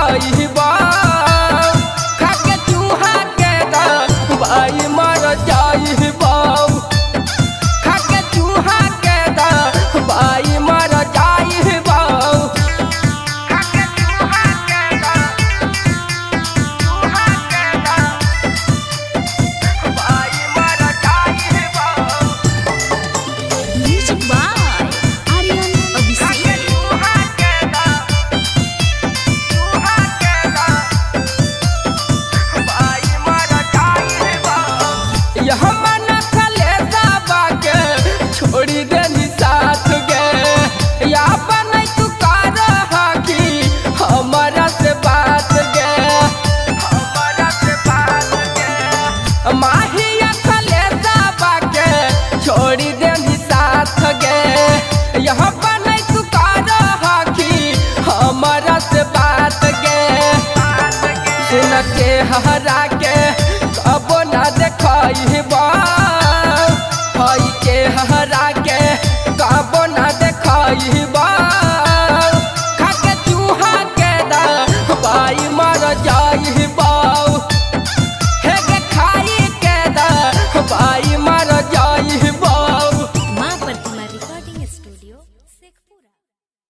जाइबा, खाके चूहा के दवाई मर जाइबा, खाके चूहा के दवाई मर जाइबा। खाके चूहा के चूहा के दवाई मर जाइबा। Music by Aryan Abhishek. यह मन खले के छोड़ी देनी साथ गे, या बन तू कर हाकी हमारा से बात गे, हमारा से बात गे। माहिया खले के छोड़ी देनी साथ गे, यह बन तू कर हाकी हमारा से बात गे। सुन के हरा के